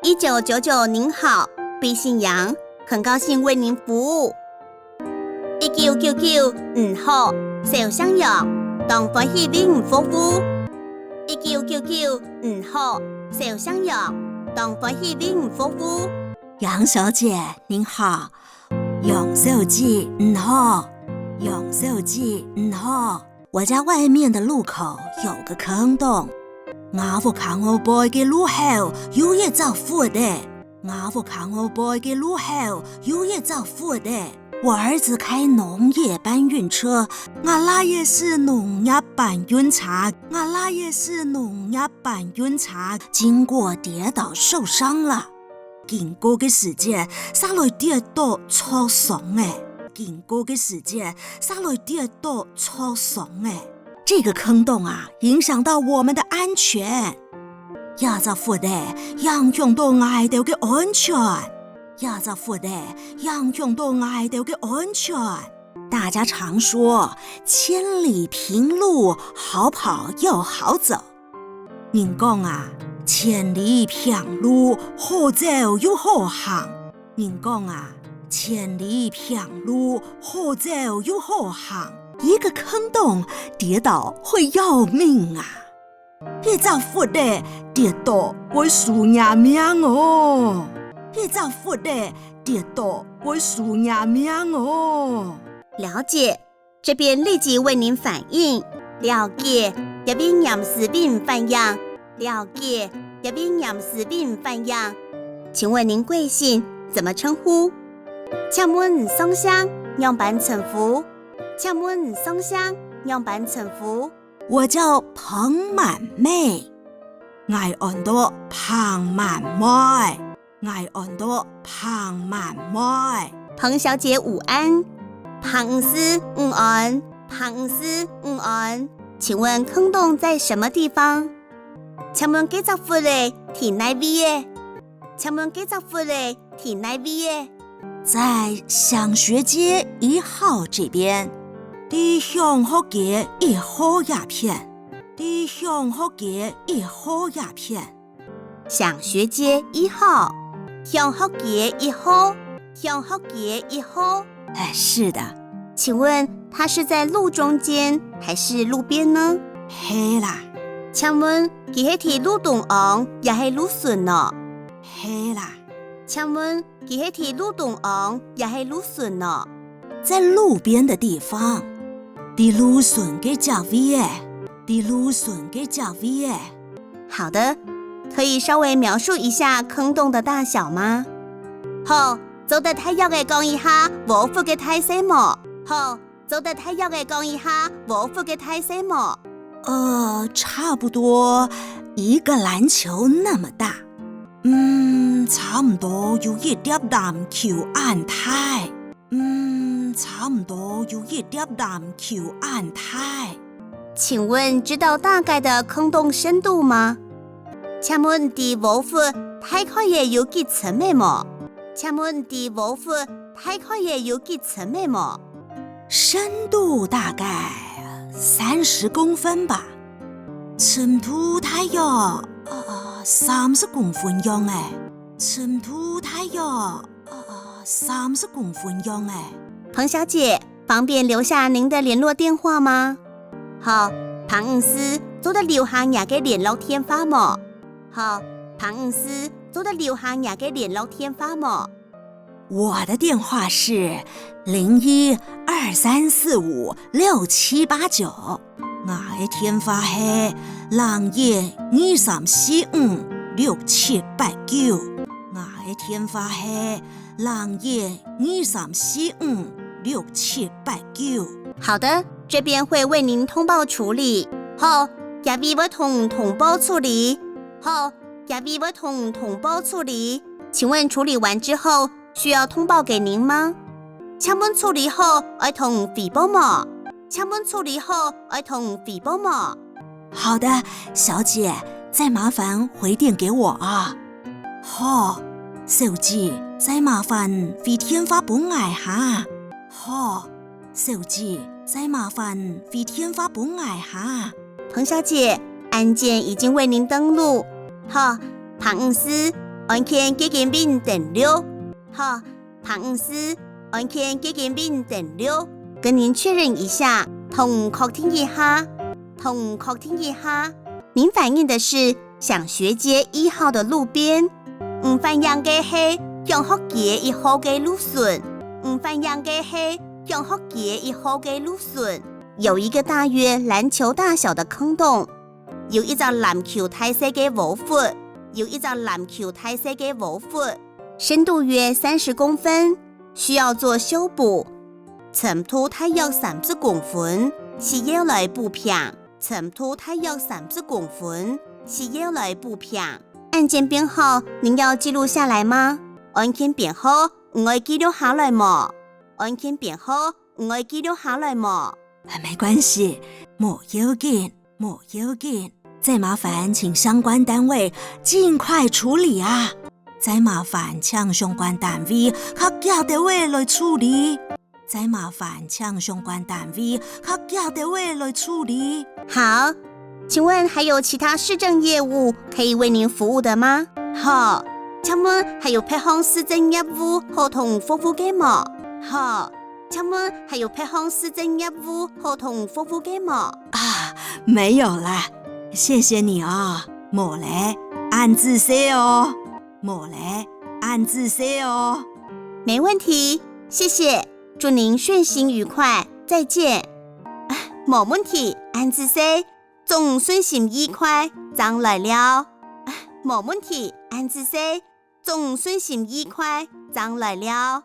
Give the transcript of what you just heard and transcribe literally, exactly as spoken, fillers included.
一九九九您好，飛行員，很高兴为您服务。一九九九，你好，小沈陽，當歡喜为你服务。一九九九，你好，小沈陽，當歡喜为你服务。杨小姐，您好。杨小姐，你好。杨小姐，你好。我家外面的路口有个坑洞，我屋下後背个路口有一隻窟仔。我屋下後背个路口有一隻窟仔。我儿子开农业搬运车，我倈仔駛農业搬运車，我倈仔駛農业搬运车，经过跌倒受伤了。经过个時節，煞來跌倒著傷咧。经过个時節，煞來跌倒著傷咧。这个坑洞啊，影响到我们的安全。這隻窟仔影響到𠊎兜个安全。這隻窟仔影響到𠊎兜个安全。大家常说，千里平路，好跑又好走。人讲啊，千里平路，好走又好行。人讲啊，千里平路，好走又好行。一个坑洞跌倒会要命啊！一隻窟仔跌倒会輸若命哦！一隻窟仔跌倒会輸若命哦！了解，这边立即为您反映。了解，这边严时为您反映。了解，这边严时为您反映。请问您贵姓？怎么称呼？请问你姓啥？仰般称呼？请问你姓啥？仰般称呼？我叫彭满妹。 𠊎安到彭滿妹。𠊎安到彭滿妹。彭小姐午安。彭女士午安。彭女士午安。请问坑洞在什么地方？请问这只窟仔在哪位仔？请问这只窟仔在哪位仔？在向学街一号这边。在向学街一号这片。在向学街一号这片。 向学街一号。向学街一号。向学街一号。哎，是的。请问它是在路中间还是路边呢？係啦。请问佢係在路中央也係路脣呢？係啦。请问佢係在路中央也係路脣呢？在路边的地方。在路脣个角位仔。在路脣个角位仔。 好的，可以稍微描述一下坑洞的大小吗？好，做得大約个讲一下窝窟个大細無？好，做得大約个讲一下窝窟个大細無？呃，差不多一个篮球那么大。嗯，差不多有一粒篮球恁大。 嗯，差不多有一粒篮球恁大。请问知道大概的坑洞深度吗？请问知窝窟大概个有幾深个無？请问知窝窟大概个有幾深个無？深度大概三十公分吧。深度大约，呃，三十公分样仔。深度大约， 呃，三十公分样仔。彭小姐，方便留下您的联络电话吗？好，彭女士，做得留下若个联络电话無？好，彭女士，做得留下若个联络电话無？我的电话是零一二三四五六七八九。 𠊎个电话系零一二三四五六七八九。𠊎个电话系零一二三四五六七八九。好的，这边会为您通报处理。好，这位会同通报处理。好，这位会同通报处理。请问处理完之后， 需要通报给您吗？请问处理好爱同你汇报无？请问处理好爱同你汇报无？好的，小姐，再麻烦回电给我啊。好，小姐，再麻烦回电话分𠊎哈。好，小姐，再麻烦回电话分𠊎哈。彭小姐，案件已经为您登录。好，彭女士，安健基金網登錄。好，彭醫師，安健基金網登錄。跟您確認一下，同你確定一下，同你確定一下。您反映的是想學街一號的路邊。你反映个係想學街一號个路脣。你反映个係想學街一號个路脣。有一個大約籃球大小的坑洞。有一隻籃球大細个窩窟。有一隻籃球大細个窩窟。深度約三十公分，需要做修補。深度大約三十公分，需要來補平。深度大約三十公分，需要來補平。案件編號您要記錄下來嗎？案件編號，你愛記錄下來無？案件編號，你愛記錄下來無？啊，沒關係，無要緊，無要緊。再麻煩請相關單位盡快處理啊！再麻煩請相關單位較遽兜仔來處理！再麻煩請相關單位較遽兜仔來處理！好，請問還有其他市政業務可以為您服務的嗎？好，請問還有別項市政業務好同你服務个無？好，請問還有別項市政業務好同你服務个無？啊，沒有啦，謝謝你哦，無咧，恁仔細哦。無咧，恁仔細哦。沒問題，謝謝，祝您順心愉快，再見。啊，無問題，恁仔細，祝你順心愉快，正來尞。啊，無問題，恁仔細，祝你順心愉快，正來尞。